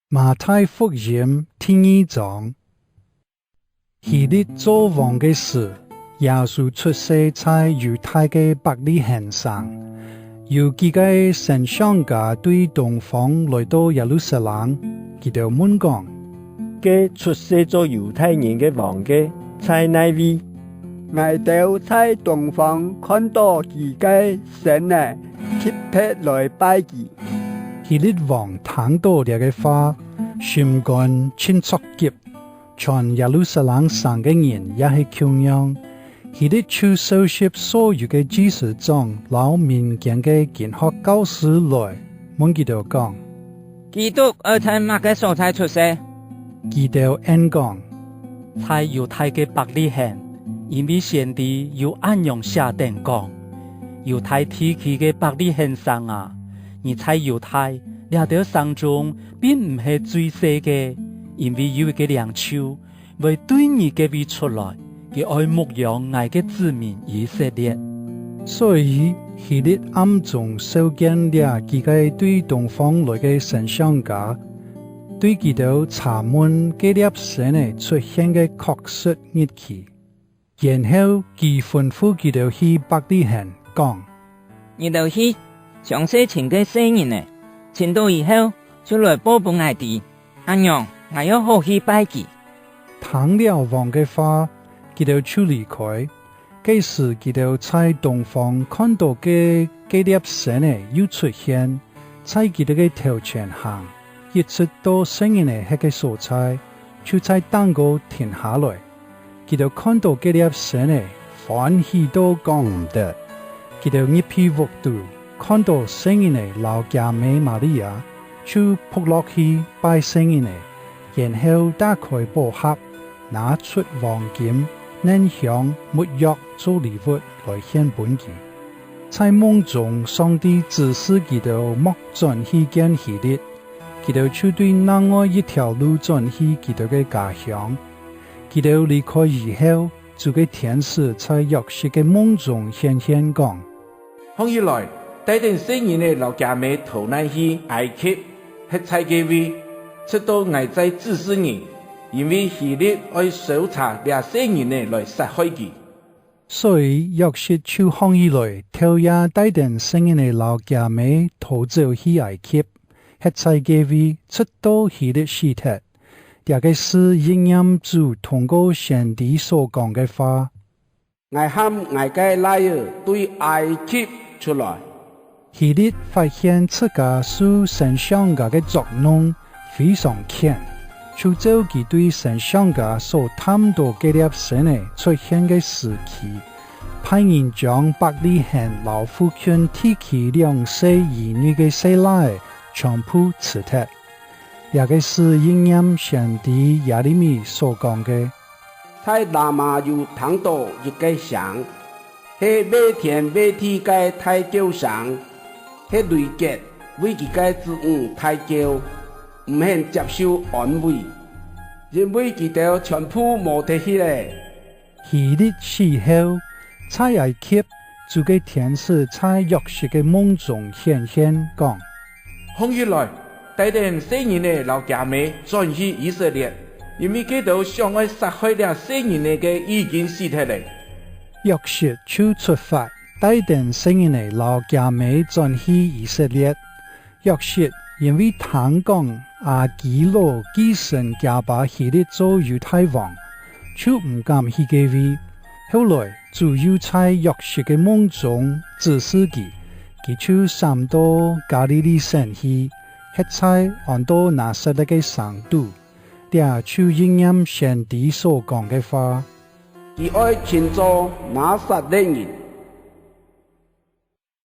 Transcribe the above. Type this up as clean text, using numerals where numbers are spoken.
馬太福音第二章，希律做王个時，耶穌出世在猶太个伯利恆城。有幾个星象家對東方來到耶路撒冷，佢哋問講：這出世做猶太人个王个，在哪位？𠊎兜在東方看到佢个星呢，急迫來拜佢。希律王聽到這个話，心肝真著急，全耶路撒冷城个人也係同樣。希律就收集所有个祭司長、摎民間个經學教師來問佢兜講：基督愛在麼个所在出世？佢兜應講：在猶太个伯利恆，因為先知有按樣寫定講：猶太地區个伯利恆城啊，你在猶太掠兜城中並毋係最細个，因為有一个領袖會對你个位出來，佢愛牧養𠊎个子民以色列。所以希律暗中召見了幾个對東方來个星象家，對佢兜查問這粒星呢出現个確實日期。然後佢吩咐佢兜去伯利恆講：你兜去詳細尋个細人呢，尋到以後就來報分𠊎知，按樣𠊎也好去拜佢。聽了王个話，佢兜就離開。這時佢兜在東方看到个這粒星呢又出現，在佢兜个頭前行，一直到細人呢彼个所在，就在頂個停下來。佢兜看到這粒星呢，歡喜到講毋得。佢兜入去屋肚，看到細人呢摎囝妹瑪利亞，就撲落去拜細人呢，然後打開寶盒，拿出黃金、撚香、沒藥做禮物來獻分佢。在夢中，上帝指示佢兜莫轉去見希律，佢兜就對另外一條路轉去佢兜个家鄉。佢兜離開以後，主个天使在約瑟个夢中顯現講：放起來，帶著細人呢摎囝妹逃難去埃及，彼在个位，直到𠊎再指示你，因為希律愛搜查這細人呢來殺害佢。所以約瑟就放起來，徹夜帶著細人呢摎囝妹逃走去埃及，彼在个位，直到希律死脫。這个事應驗主通過先知所講个話：𠊎喊𠊎个囡兒對埃及出來。希律發現自家受星象家个作弄非常淺，就照佢對星象家所探到這粒星呢出現个時期，派人將伯利恆摎附近地區2歲以內个細仔全部刺脫。這个是應驗先知耶利米所講个：在喇瑪有聽到一个聲，係馬天馬地个大叫聲，係雷結為佢个子女大叫，毋免接受安慰，因為佢兜全部無得去咧。希律死後，在埃及，主个天使在約瑟个夢中顯現講：放起來，帶著細人呢摎囝妹轉去以色列，因為佢兜想愛殺害這細人呢个已經死脫咧。約瑟就出發，帶著細人呢摎囝妹轉去以色列。約瑟因為聽講亞基老繼承佢爸希律做猶太王，就毋敢去這位。後來主又在約瑟个夢中指示佢，佢就閃到加利利省去，彼在安到拿撒勒个城肚，這就應驗先知所講个話：佢愛稱做拿撒勒人。